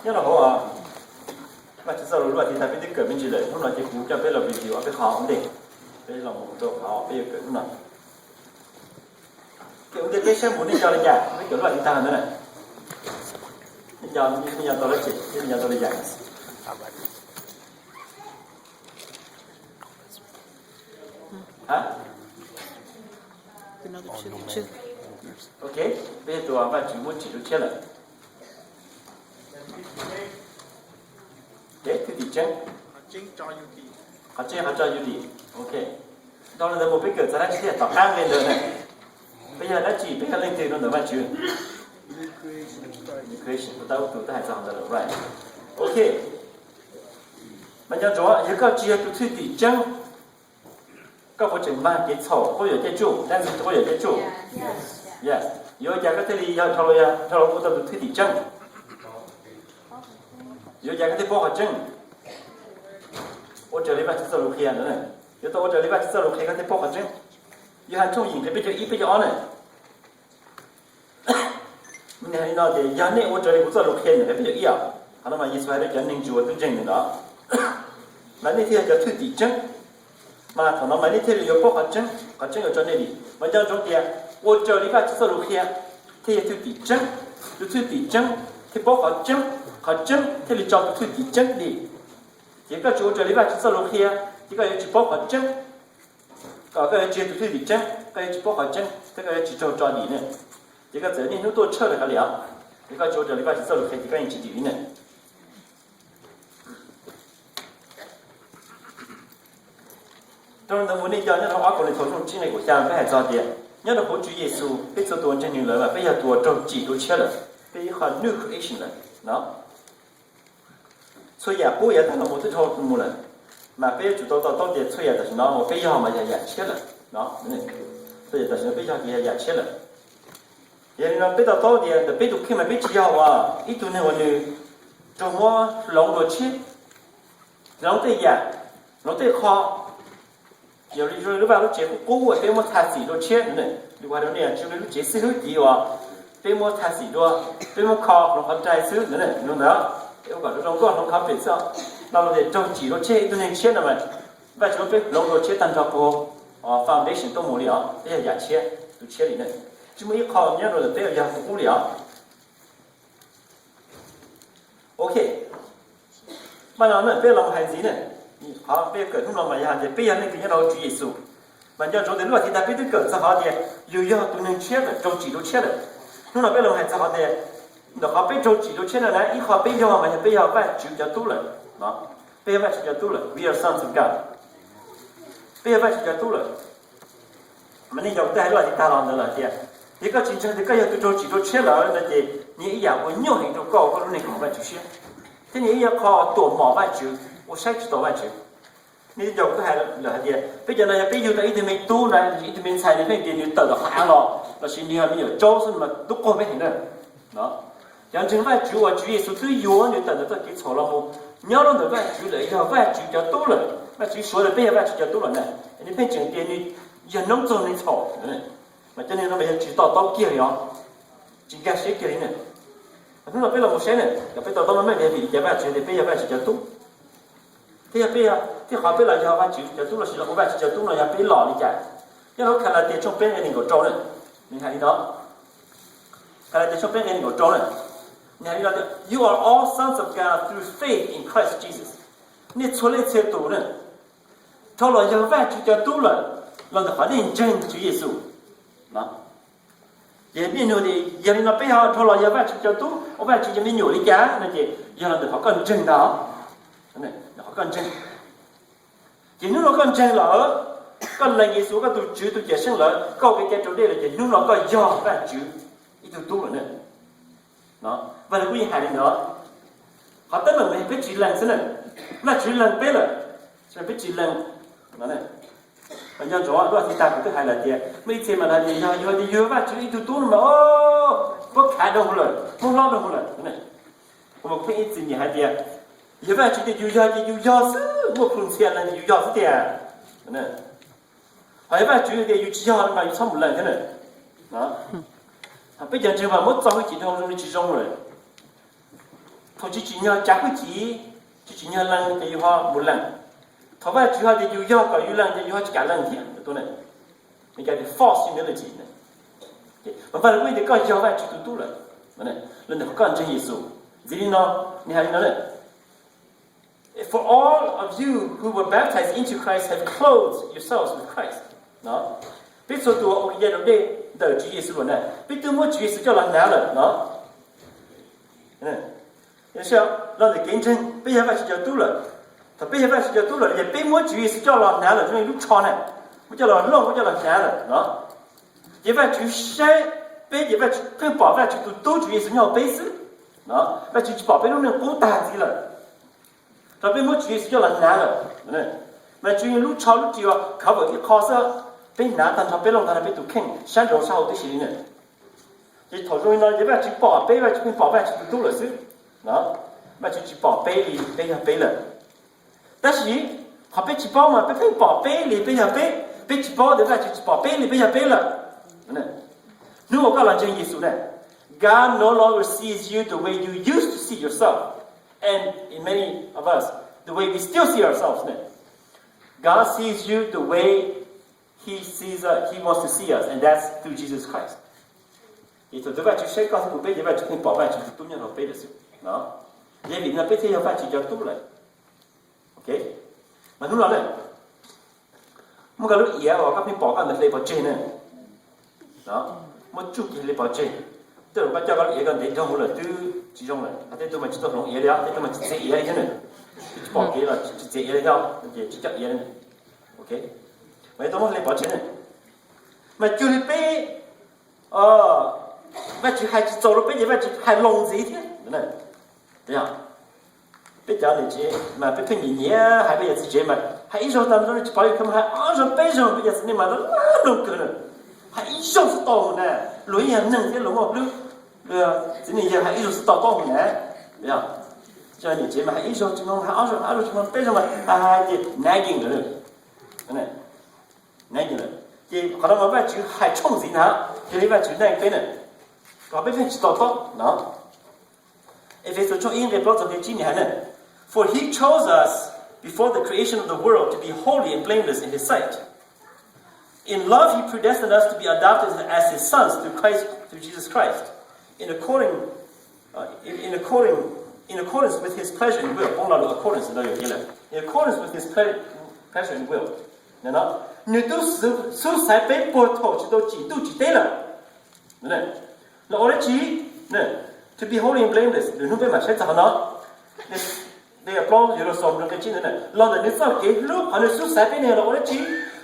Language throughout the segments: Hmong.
Nyob rau hauv Vajtswv txoj lus lub tiv thaiv peb twb kawm me ntsis lawm, hnub no ces kuv coj peb los review ob peb qho ua ntej, peb los mus rau qhov peb yuav kawm hnub no. Kawm ua ntej peb saib mus nej nco li cas, peb kawm lub tiv thaiv ntawd na. Nej nco, nej nco tau lawm ces nej nco tau li cas? Ha? Ok, peb yog tus Vajtswv muab tsim rau tshiab lawm. Thwj tim tseeb, qhov tseeb qhov tso yus tim. Ok, dhau los ntawd mus peb kawm txog dab tsi thiab? Tom qab nqe ntawd na, peb yog dab tsi, peb yog leej twg rau ntawm Vajtswv? Creation, tus twb hais txog ntawd lawm, right? Ok, mas nco ntsoov, yog koj tsis yog tus thwj tim tseeb, koj puas tseem mag kev txhaum, quab yuam caij tsuj, dab ntxwg quab yuam caij tsuj? Yes. Yuav ua cas koj thiaj li yog dhau los, dhau los ua tau tus thwj tim tseeb? Yuav ua cas koj thiaj paub qhov tseeb? Ua raws li Vajtswv txoj lus qhia ntawd. Yuav tau ua raws li Vajtswv txoj lus qhia koj thiaj paub qhov tseeb. Yauhas tshooj yim nqe peb caug ib peb caug ob na, nws hais li no tias, yog nej ua raws li kuv txoj lus qhia nqe peb caug ib os, qhov no mas Yexus hais rau cov neeg ntsuag tub ntseeg ntawd, mas nej thiaj yog cov thwj tim tseeb. Mas thaum no mas nej thiaj li yuav paub qhov tseeb, qhov tseeb yuav tso nej dim. Mas nco ntsoov tias ua raws li Vajtswv txoj lus qhia thiaj yog thwj tim tseeb, tus thwj tim tseeb thiaj paub qhov tseeb, qhov tseeb thiaj li tso tus thwj tim tseeb dim. Ces koj tsis ua raws li Vajtswv txoj lus qhia, ces koj yuav tsis paub qhov tseeb. Kom koj yuav tsis yog tus thwj tim tseeb, koj yuav tsis paub qhov tseeb thiab koj yuav tsis raug tso dim ne. Ces koj txawm niaj hnub tuaj tshawj lawm kav liam, yog koj tsis ua raws li Vajtswv txoj lus qhia ces koj yeej tsis dim li ne. Dhau ntawd mus nej nco nyob rau ob Kauleethaus tshooj tsib nqe kaum xya peb hais txog tias nyob rau hauv Tswv Yexus peb txhua tus ntseeg nws lawm mas peb yog tus uas raug tsim rau tshiab lawm, peb yog qhov new creation lawm no. Txhua yam qub yav tag los mus twb dhau mus lawm, mas peb yuav tsum tau to taub tias txhua yam tam sim no uas peb yog mas yog yam tshiab lawm no. Txhua yam tam sim no peb yog ces yog yam tshiab lawm. Yog li no peb to taub tias ntawm peb tus kheej mas peb tsis yog uas ib tug neeg uas nws raug muab hloov dua tshiab, hloov tej yam, hloov tej qho. Yog li lub vaj lub tsev qub qub uas peb muab tha xim dua tshiab ntawd, li kuv hais rau nej, tsis li lub tsev xib hwb tid uas peb muab tha xim dua, peb muab kho hloov qhov rai xwb ntawd, ntawd, peb ua kom zoo nkauj hloov qhov pem xwb. No los tias raug tsim dua tshiab, ib tug neeg tshiab no mas Vajtswv muab peb hloov dua tshiab tag nrho puag foundation tuaj mus li os, peb yog yam tshiab, tus tshiab li na. Tsis muaj ib qho nyob rau ntawm peb uas yog qub qub li os. Ok, mas no na peb los hais ntxiv na, qhov peb kawm hnub no mas yog hais tias peb yog leej twg nyob rau Tswv Yexus. Mas nco ntsoov tias lub tiv thaiv peb twb kawm txog qhov tias yus yog tus neeg tshiab lawm, raug tsim rau tshiab lawm. Hnub no peb los hais txog qhov tias ntawm qhov peb raug tsim rau tshiab no na, ib qho peb yog mas yog peb yog Vajtswv cov tub lawm. Peb yog Vajtswv cov tub lawm, we are sons of God. Peb yog Vajtswv cov tub lawm. Mas nej nco kuv twb hais lub tiv thaiv tag los ntawd lawm tias, yog koj tsis ntseeg tias koj yog tus raug tsim rau tshiab lawm no ces nws ib yam uas nyuaj heev rau koj ua koj lub neej kom Vajtswv siab, thiab nws ib yam qho tuam mom Vajtswv, ua saib tsis taus Vajtswv. Nej nco kuv twb hais lawm hais tias peb cov no yog peb yug tau ib tug me tub na, ib tug me ntxhais nws pheej tias nws tawm tom qhov av los, lossis nws yog me nyuam tsaub xwb mas tub qaug peb heev na. Cov ntseeg Vajtswv uas Tswv Yexus twb yuav nws tawm ntawm txoj kev txhaum los mus nyob rau ntawm Vajtswv lawm, yog Vajtswv cov tub lawm, Vajtswv suav tias peb yog Vajtswv cov tub lawm na, nws pheej tseem tias nws yog noob txoog neeg txhaum. Mas cov neeg no mas yog tsis to taub kiag li os, tsis nkag siab kiag li na. Hnub no peb los mus saib na, kom peb to taub meej meej tias vim li cas Vajtswv tias peb yog Vajtswv cov tub, thiab yog peb, thiab qhov peb los yog Vajtswv cov tub lossis los ua Vajtswv cov tub no yog peb los li cas. Nyob rau Kalatias tshooj peb nqe nees nkaum rau na, nws hais li no. Kalatias tshooj peb nqe nees nkaum rau na, nws hais li no tias, you are all sons of God through faith in Christ Jesus. Nej txhua leej txhia tus na, dhau los yog Vajtswv cov tub lawm los ntawm qhov nej ntseeg Tswv Yexus. Ces niaj hnub tias yog li no peb ho dhau los yog Vajtswv cov tub, ua Vajtswv cov me nyuam li cas no ces yog los ntawm qhov koj ntseeg ntag. Qhov koj ntseeg. Ces hnub no koj ntseeg lawm, koj lees Yexus koj tus Tswv tus Cawm Seej lawm, koj ua kev cai raus dej lawm ces hnub no koj yog Vajtswv ib tug tub lawm na. Vaj Lug Kub yeej hais li ntawd. Qhov teeb meem mas peb tsis lees xwb na, Vajtswv lees peb lawm, peb tsis lees. Nco ntsoov lub tiv thaiv kuv twb hais lawm tias muaj ib txhia mas hais tias yog yus tias yus yog Vajtswv ib tug tub no mas puab khav rau hauv lawm, muab hlob rau hauv lawm. Kuv mas kuv pheej ib txwm nyiam hais tias yog Vajtswv tias yus yog ces yus yog xwb, muaj plhus ntxhia lees tias yus yog xwb tiag. Ho yog Vajtswv tias yus tsis yog mas yus txhob mus lees thiab na. Peb cov ntseeg mas muab txo hwj chim rau zoo li tsis zoo lawm. Thaum tsis tsim nyog tsav hwj chim, tsis tsim nyog lees ces yus ho mus lees. Thaum Vajtswv hais tias yus yog kom yus lees ces yus ho tsis kam lees thiab. Nws cas tias false humility. Mas Paj Lug kuj tias koj yog Vajtswv tus tub lawm, los ntawm qhov koj ntseeg Yexus. Ntxiv li no, nws hais li no: For all of you who were baptized into Christ have clothed yourselves with Christ. Peb txhua tus uas ua kev cai raus dej ntawm Tswv Yexus lawm na, peb twb muab Tswv Yexus coj los hnav lawm no. Los ntawm kev ntseeg peb yog Vajtswv cov tub lawm. Thaum peb yog Vajtswv cov tub lawm ces peb muab Tswv Yexus coj los hnav lawm zoo li lub tsho na, muab coj los looj, muab coj los hnav lawm no. Ces Vajtswv saib peb ces Vajtswv pheej pom Vajtswv tus tub Tswv Yexus nyob hauv peb xwb. Vajtswv tsis pom peb lub neej qub tag ntxiv lawm, rau peb muab Tswv Yexus coj los hnav lawm. Vajtswv yog lub tsho lub ris uas cover ib qho xwb, peb hnav tag nrho, peb looj tag nrho peb tus kheej sab nraud sab hauv tib si li na. Ces thaum zoo li no ces Vajtswv pom peb, Vajtswv pheej pom Vajtswv tus tub lawm xwb. Vajtswv tsis pom peb li peb yog peb lawm. Tab sis qhov peb tsis paub mas peb pheej pom peb li peb yog peb, peb tsis paub tias Vajtswv tsis pom peb li peb yog peb lawm. Hnub uas koj los ntseeg Yexus na, God no longer sees you the way you used to see yourself, and in many of us, the way we still see ourselves. God sees you the way He sees us, He wants to see us, and that's through Jesus Christ. Ces thaum twg Vajtswv saib koj thiab kuv peb ces Vajtswv pheej pom Vajtswv tus tub nyob rau peb lawm xwb. Yog vim no peb thiaj yog Vajtswv cov tub lawm. Mas hnub no na, muab koj lub iav uas koj pheej pom koj ntawd hle pov tseg na. Muab tsuj kiag hle pov tseg. Tej zaum koj coj koj lub iav koj ntev dhau lawm twb tsis zoo lawm. Tej tug mas tsis tau hloov iav li os, tej tug mas tsis txiav iav li thiab na. Tsis pom kev los tsis txiav iav li thiab, ces tsis coj iav li. Mas yuav tau muab hle pov tseg na. Mas cuag li peb, Vajtswv hais tsis txaus rau peb ces Vajtswv hais los ntxiv thiab. Peb cov niam tsev mas peb pheej nyiam nyiam hais peb yog txiv tsev mas hais ib zaug tag nrho tsis pom li, hais ob zaug peb zaug, peb cov txiv neej mas laj laj kawg na. Hais ib zaug xwb tau mus na, luag yeej yog neeg thiab luag muaj hlwb, txiv neej yog hais ib zaug xwb tau tau mus na. Cov niam tsev mas hais ib zaug tsis mloog, hais ob zaug, ob zaug tsis mloog, peb zaug mas hais ces nagging lawm. Ces qhov no mas Vajtswv hais tshooj ntxiv na, yog li Vajtswv neej peb na, kom peb pheej tsis tau taub no. Efexus tshooj ib nqe plaub txog nqe tsib nws hais na: For he chose us before the creation of the world to be holy and blameless in his sight. In love he predestined us to be adopted as his sons through Christ, through Jesus Christ, in according, uh, in, in according, in accordance with his pleasure and will. Poob lo lus accordance ntawd yuav tias lawm, in accordance with his ple-, pleasure and will. Nws twb xub xaiv peb puag thaum tsis tau tsim ntuj tsim teb lawm. Los ua dab tsi? To be holy and blameless, lwm hnub peb mam saib txog qhov no. Nqe plaub yuav los xaus nqe tsib ntawd, los ntawm nws txoj kev hlub qhov nws xub xaiv peb ne los ua dab tsi?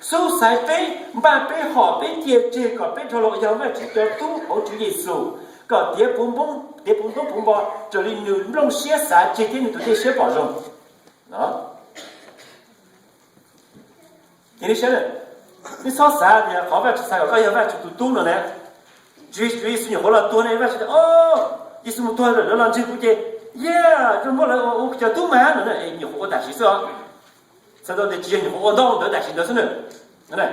Xub xaiv peb, npaj peb hom peb cia tseg kom peb dhau los yog Vajtswv cov tub hauv Tswv Yexus, kom tiav puv npoo, tiav puv npoo puv npo raws li nws nplooj siab xav tseg thiab nws tus dej siab pom zoo. Ces nej saib, nej txhob xav tias qhov Vajtswv xav kom koj yog Vajtswv tus tub no na, Tswv Yexus nyuam qhuav los tuag ne, Vajtswv tias, o, Yexus mus tuag lawm, lawv los ntseeg kuv ces, yeah, zoo muab lawv ua kuv cov tub mas no, nyuam qhuav ua tam sim xwb os. Txhais tau tias tsis yog nyuam qhuav ua ntau ntawd tam sim ntawd xwb na.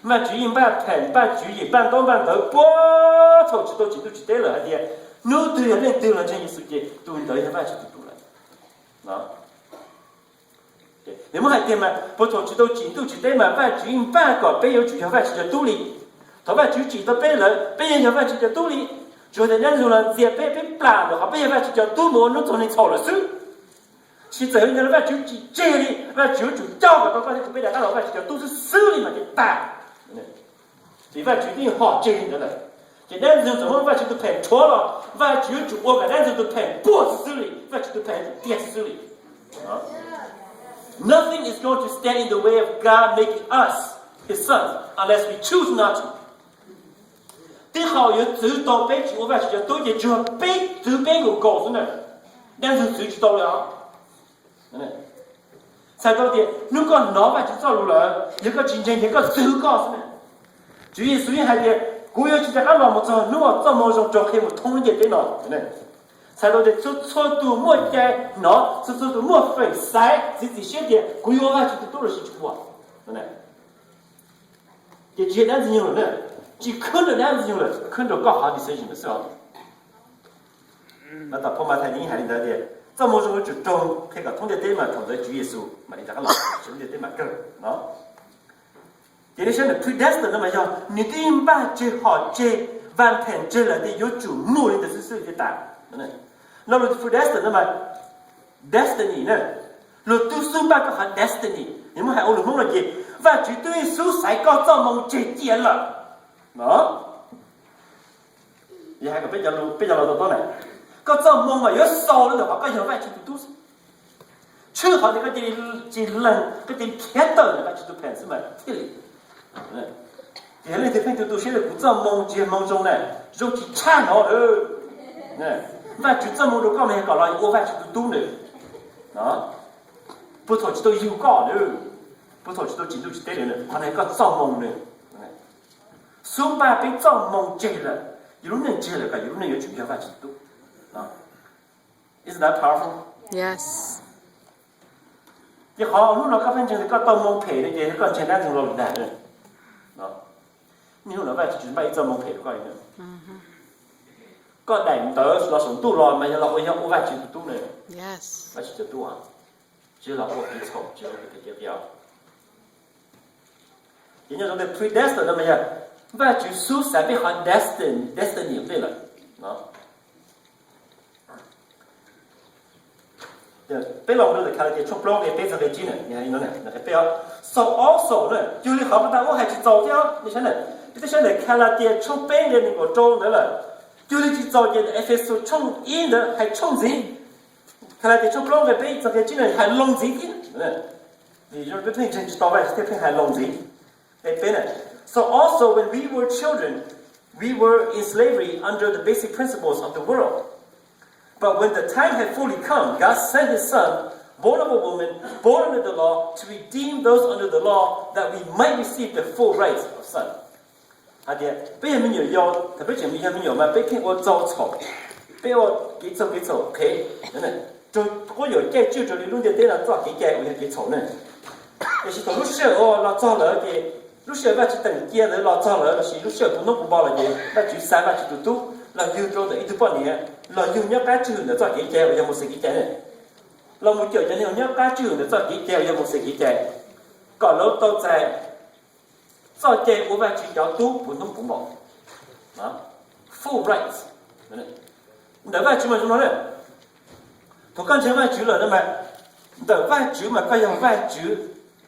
Vajtswv yeej npaj phem, npaj tswv yim, npaj ntaub npaj ntawv puag thaum tsis tau tsim ntuj tsim teb lawm hais tias hnub twg yog leej twg los ntseeg Yexus ces tus ntawd yog Vajtswv tus tub lawm. Nws muab hais tiag mas puag thaum tsis tau tsim ntuj tsim teb mas Vajtswv yeej npaj kom peb yuav tsum yog Vajtswv cov tub li. Thaum Vajtswv tsim tau peb lawm, peb yeej yog Vajtswv cov tub li. Tsuas tias dab ntxwg los ntxias peb, peb plam ntawm qhov peb yog Vajtswv cov tub mus ua hnub txog neej txhaum lawm xwb. Tsis txawm yog li ntawd los Vajtswv tsis tseg li, Vajtswv yuav tsum coj kom tau koj thiab kuv peb rov qab los Vajtswv cov tub xwb xwb li mas thiaj tag. Vim Vajtswv yeej hom tseg li ntawd lawm. Ces dab ntxwg txawm muab Vajtswv tus phem rhuav los Vajtswv yuav tsum ua kom dab ntxwg tus phem puag xwb xwb li, Vajtswv tus phem tiag xwb xwb li. Nothing is going to stand in the way of God making us His sons unless we choose not to. Tib qho yuav txwv tau peb tsis ua Vajtswv cov tub ces tsuas peb txwv peb nkaus nkaus xwb na. Dab ntxwg txwv tsis tau li os. Txhais tau tias hnub koj hnov Vajtswv txoj lus lawm, yog koj tsis ntseeg ces koj txwv koj xwb na. Tswv Yexus yeej hais tias kuv yuav tsis rov qab los mus txog hnub uas txoj moo zoo raug qhia mus thoob lub ntiaj teb no. Txhais tau tias txhua txhua tus muaj cai hnov, txhua txhua tus muaj feem xaiv txiav txim siab tias kuv yuav ua Vajtswv tus tub los sis tsis ua. Ces tsis yog dab ntxwg nyoog lawm na, tsis khwb rau dab ntxwg nyoog lawm, khwb rau koj qhov decision lawm xwb os. Mas tom phau Mathais nws yeej hais li ntawd tias txoj moo zoo yuav tsum raug qhia kom thoob ntiaj teb mas thaum ntawd Tswv Yexus mam li rov qab los, thaum ntiaj teb mam kawg no. Ces nej saib ntawm predestined no mas yog nws twb yeej npaj tseg hom tseg, vas theem tseg lawm tias yuav tsum muaj li ntawd xwb xwb thiaj tas. Lo lus predestined no mas destiny na, luag twb xub npaj koj qhov destiny. Yog muab hais ua lus Hmoob no ces Vajtswv twb yeej xub xaiv koj txoj moo tseg cia lawm no. Yog hais kom peb cov lus to taub na, koj txoj moo mas yuav xaus rau ntawm qhov koj yog Vajtswv tus tub xwb. Tshwj qhov tias koj cia li lees, koj cia li khiav tawm ntawm Vajtswv tus plan xwb mas thiaj li. Ces yog leej twg pheej tu tu siab tias kuv txoj moo tsis yog moo zoo na, zoo tsis tshaj no lawm. Vajtswv txoj moo rau koj mas yog kom los ua Vajtswv tus tub na. Puag thaum tsis tau yug koj na, puag thaum tsis tau tsim ntuj tsim teb li na, qhov no yog koj txoj moo na. Xub npaj peb txoj moo tseg lawm, yus lub neej tseg lawm kom yus lub neej yuav tsum yog Vajtswv tus tub. Isn't that powerful? Ces qhov hnub no koj pheej ntseeg tias koj tau moo phem no ces koj ntseeg dab ntxwg lo lus dag. Niaj hnub no Vajtswv tsis npaj ib txoj moo phem rau koj li na. Koj daim ntawv los saum ntuj los mas yog los ua, yog ua Vajtswv tus tub na. Vajtswv tus tub, tsis yog los ua kev txhaum, tsis yog ua kev qias. Ces nyob zoo tias predestined no mas yog Vajtswv xub xaiv peb qhov destiny, destiny ntej lawm. Peb los rau ntawm Kalatias tshooj plaub nqe peb txog nqe tsib na, nws hais li no, so also na, cuag li qhov puag ta ub hais tsis txaus thiab, nej saib na, peb twb saib ntawm Kalatias tshooj peb nqe nees nkaum rau ntawd lawm, cuag li tsis txaus ces ntawm Efexus tshooj ib ntawd hais tshooj ntxiv, Kalatias tshooj plaub nqe peb txog nqe tsib na hais loo ntxiv thiab. Vim peb pheej ntseeg tsis tau Vajtswv thiaj pheej hais loo ntxiv. Nqe peb na, so also when we were children, we were in slavery under the basic principles of the world. But when the time had fully come, God sent his Son, born of a woman, born under the law, to redeem those under the law, that we might receive the full rights of sons. Hais tias peb yog me nyuam yaus, thaum peb tseem yog me nyuam mas peb pheej ua txaus txhaum, peb ua kev txaug kev txhaum qhev, raug quab yuam caij tswj raws li lub ntiaj teb no txoj kev cai uas yog kev txhaum ne. Tiam sis thaum lub sij hawm uas los txog lawm ces lub sij hawm Vajtswv teem cia ntawd los txog lawm lossis lub sij hawm puv hnub puv hmo lawm ces Vajtswv xa Vajtswv tus tub los yug rau ntawm ib tug poj niam, los yug nyob qab tswj hwm ntawm txoj kev cai uas yog Mauxes kev cai ne, los mus cawm cov neeg uas nyob qab tswj hwm ntawm txoj kev cai uas yog Mauxes kev cai, kom lawv tau txais txoj cai ua Vajtswv cov tub puv hnub puv hmo. Full rights. Ntawm Vajtswv mas zoo no na. Thaum koj ntseeg Vajtswv lawm no mas, ntawm Vajtswv mas koj yog Vajtswv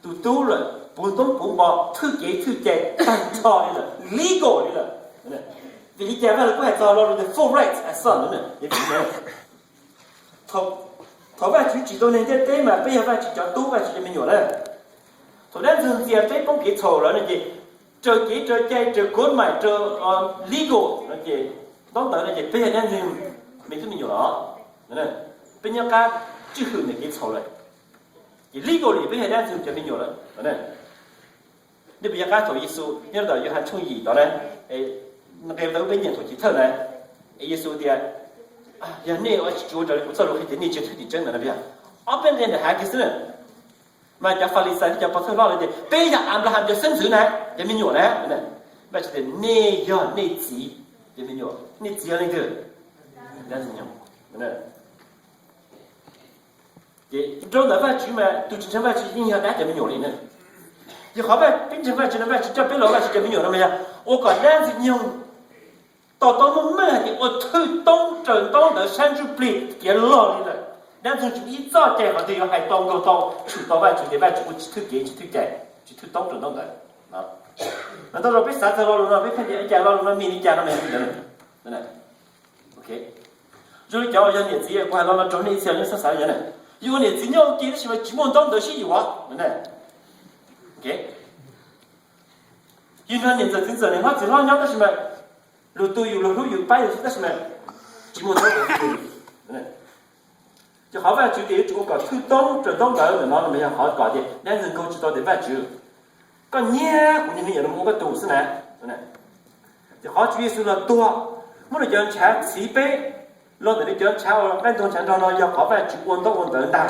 tus tub lawm puv hnub puv hmo, thwj kev thwj cai tag nrho li lawm, legal li lawm. Vim li cas Vajtswv kuj hais txog lo lus tias full rights as son no? Thaum Vajtswv tsim tau neeg ntiaj teb mas peb yog Vajtswv cov tub, Vajtswv cov me nyuam na. Thaum dab ntxwg ntxias peb poob kev txhaum lawm no ces raws kev raws cai raws kod mais raws legal no ces, ntaub ntawv no ces peb yog dab ntxwg me tub me nyuam los, peb nyob qab tswj hwm ntawm kev txhaum lawm. Ces legally peb yog dab ntxwg cov me nyuam lawm. Nej puas nco qab thaum Yexus nyob rau ntawm Yauhas tshooj yim tod na, nqe ntawd peb nyeem thaum chiv thawj na, es Yexus tias, yog nej ua tsis tsuav raws li kuv txoj lus qhia ces nej tsis yog thwj tim tseeb ntawd na. Ob peb nqe ntawd hais kiag xwb na, mas cov Falixais thiab cov pov thawj hlob lawv tias peb yog Anplaham cov xeeb ntxwv na, cov me nyuam na. Vajtswv tias nej yog nej txiv cov me nyuam, nej txiv yog leej twg? Ces rau ntawm Vajtswv mas tus tsis ntseeg Vajtswv yeej yog dab cov me nyuam li na. Yog qhov peb ntseeg Vajtswv no, Vajtswv coj peb los Vajtswv cov me nyuam no mas yog ua kom dab ntxwg nyoog to taub muaj meej hais tias ua thwj toob raws ntaub ntawv sab ntsuj plig kiav log li lawm. Dab ntxwg nyoog tsis muaj ib txoj cai qhov twg yuav hais tau nkaug tau tshwm tau Vajtswv tias Vajtswv ua tsis thwj kev tsis thwj cai, tsis thwj toob raws ntaub ntawv. Mas tau zaum peb xav txog lo lus no peb pheej tias ua cas lo lus no mis li cas no mas yog li ntawd. Zoo li cov uas yog niam txiv, kuv hais lo no rau nej ib txhia nej txhob xav li ntawd na. Yus ua niam txiv nyob ua ke tab sis mas tsis muaj ntaub ntawv sib yuav. Yus nrog niam ntxawm txiv ntxawm niam hlob txiv hlob nyob tab sis mas lus tu yus luag hlub yus pab yus xwb tab sis mas tsis muaj ntaub ntawv sib yuav. Ces qhov Vajtswv tias yuav tsum ua kom thwj toob raws ntaub ntawv ntawm no mas yog qhov kom tias dab ntxwg nkaug tsis tau tias Vajtswv, koj nyiag kuv niag me nyuam no mus ua koj tug xwb na. Ces qhov Tswv Yexus los tuag, muab nws cov ntshav txhiv peb los ntawm nws cov ntshav uas qaij ntuag ntshav nrog no yog qhov Vajtswv ua ntaub ua ntawv ntag.